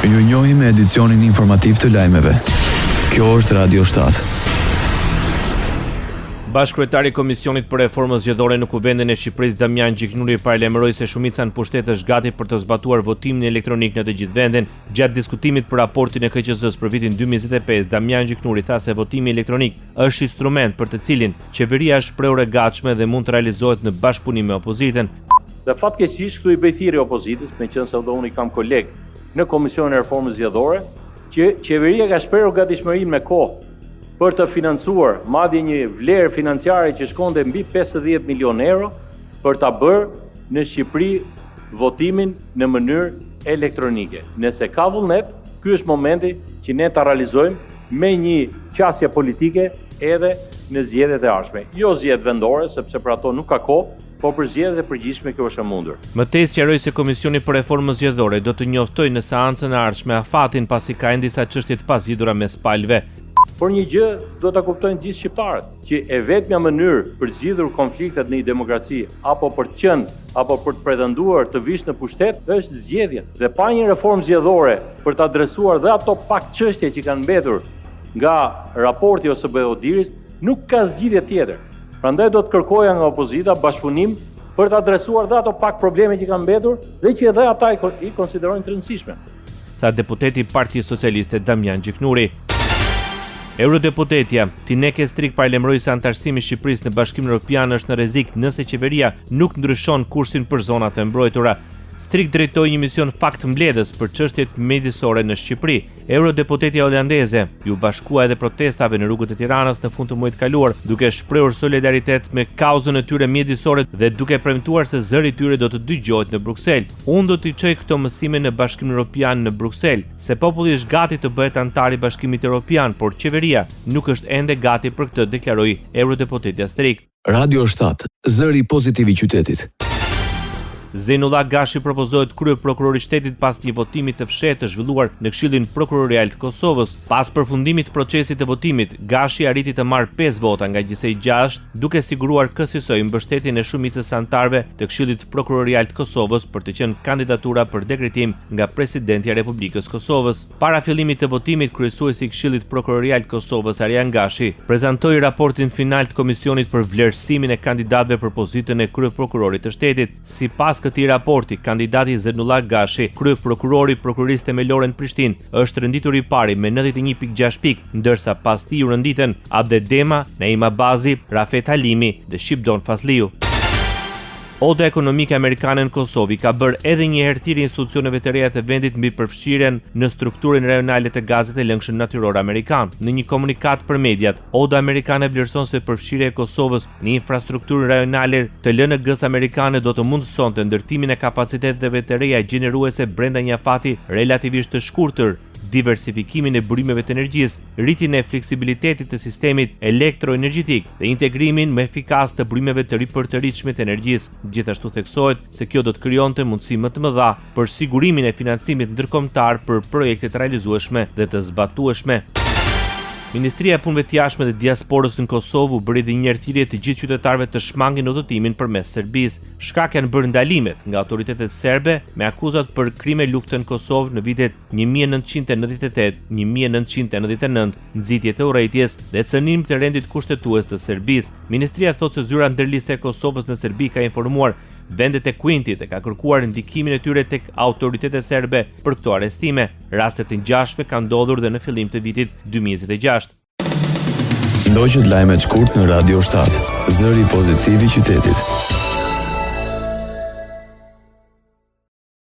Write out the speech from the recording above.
Ju njohim me edicionin informativ të lajmeve. Kjo është Radio 7. Bashkëkryetari i Komisionit për Reformën Zgjedhore në Kuvendin e Shqipërisë, Damian Gjiknuri paralajmëroi se shumica në pushtet është gati për të zbatuar votimin elektronik në të gjithë vendin. Gjatë diskutimit për raportin e KQZ-së për vitin 2025, Damian Gjiknuri tha se votimi elektronik është instrument për të cilin qeveria është shprehur e gatshme dhe mund të realizohet në bashkëpunim me opozitën. Dhe fatkeqësisht këtu i bëj thirrje opozitës, meqenëse edhe unë i kam kolegë në Komisionin e Reformës Zgjedhore, që qeveria ka shprehur gatishmërinë me kohë për të financuar madje një vlerë financiare që shkonte mbi 50 milionë euro për ta bërë në Shqipëri votimin në mënyrë elektronike. Nëse ka vullnet, ky është momenti që ne ta realizojmë me një qasje politike edhe në zgjedhjet e ardhshme. Jo zgjedhjet vendore, sepse për ato nuk ka kohë, por për zgjedhjet e përgjithshme kjo është e mundur. Më tej sqaroi se Komisioni për Reformën Zgjedhore do të njoftojë në seancën e ardhshme afatin pasi ka ende disa çështje të pazgjidhura mes palëve. Por një gjë duhet ta kuptojnë të gjithë shqiptarët, që e vetmja mënyrë për të zgjidhur konfliktet në një demokraci apo për të qenë apo për të pretenduar të vish në pushtet është zgjedhjet. Dhe pa një reformë zgjedhore për të adresuar dhe ato pak çështje që kanë mbetur nga raporti i OSBE-ODIHR-it, nuk ka zgjidhje tjetër. Prandaj do të kërkoja nga opozita bashkëpunim për të adresuar dhe ato pak probleme që kanë mbetur dhe që edhe ata i konsiderojnë të rëndësishme. Tha deputeti i Partisë Socialiste Damian Gjiknuri. Eurodeputetja, Tineke Strik paralajmëroi se anëtarësimi i Shqipërisë në Bashkimin Evropian është në rrezik nëse qeveria nuk ndryshon kursin për zonat e mbrojtura. Strik drejtoi një mision faktmbledhës për çështjet mjedisore në Shqipëri. Eurodeputetja holandeze iu bashkua edhe protestave në rrugët e Tiranës në fund të muajit të kaluar, duke shprehur solidaritet me kauzën e tyre mjedisore dhe duke premtuar se zëri i tyre do të dëgjohet në Bruksel. Unë do t'i çoj këto mësime në Bashkimin Europian në Bruksel, se populli është gati të bëhet anëtar i Bashkimit Europian, por qeveria nuk është ende gati për këtë, deklaroi eurodeputetja Strik. Radio 7, zëri pozitiv i qytetit. Zejnullah Gashi propozohet kryeprokuror i shtetit pas një votimi të fshehtë të zhvilluar në Këshillin Prokurorial të Kosovës. Pas përfundimit të procesit të votimit, Gashi arriti të marrë 5 vota nga gjithsej 6, duke siguruar kësisoj mbështetjen e shumicës së anëtarëve të Këshillit Prokurorial të Kosovës për të qenë kandidatura për dekretim nga Presidentja e Republikës së Kosovës. Para fillimit të votimit, kryesuesi i Këshillit Prokurorial të Kosovës, Arian Gashi, prezantoi raportin final të Komisionit për vlerësimin e kandidatëve për pozitën e kryeprokurorit të shtetit. Sipas këtij raporti, kandidati Zejnullah Gashi, kryeprokuror i Prokurorisë Themelore në Prishtinë, është renditur i pari me 91.6 pikë, ndërsa pas tij u renditën Abde Dema, Naim Abazi, Rafet Halimi dhe Shqipdon Fazliu. Oda Ekonomike Amerikane në Kosovë i ka bërë edhe një herë thirrje institucioneve të reja të vendit mbi përfshirjen në strukturën rajonale të gazit të lëngshëm natyror amerikan. Në një komunikatë për mediat, Oda Amerikane vlerëson se përfshirja e Kosovës në infrastrukturën rajonale të LNG-së amerikane do të mundësonte ndërtimin e kapaciteteve të reja gjeneruese brenda një afati relativisht të shkurtër, diversifikimin e burimeve të energjisë, rritjen e fleksibilitetit të sistemit elektroenergjetik dhe integrimin më efikas të burimeve të ripërtëritshme të energjisë. Gjithashtu theksohet se kjo do të krijonte mundësi më të mëdha për sigurimin e financimit ndërkombëtar për projekte të realizueshme dhe të zbatueshme. Ministria e Punëve të Jashtme dhe Diasporës në Kosovë u bëri edhe një herë thirrje të gjithë qytetarëve të shmangin udhëtimin përmes Serbisë. Shkak janë bërë ndalimet nga autoritetet serbe me akuzat për krime lufte në Kosovë në vitet 1998, 1999, nxitje të urrejtjes dhe cënim të rendit kushtetues të Serbisë. Ministria thotë se zyra ndërlidhëse e Kosovës në Serbi ka informuar vendet e Quintit dhe ka kërkuar ndikimin e tyre tek autoritetet serbe për këto arrestime. Raste të ngjashme kanë ndodhur dhe në fillim të vitit 2026. Ndoqët lajmet shkurt në Radio 7, zëri pozitiv i qytetit.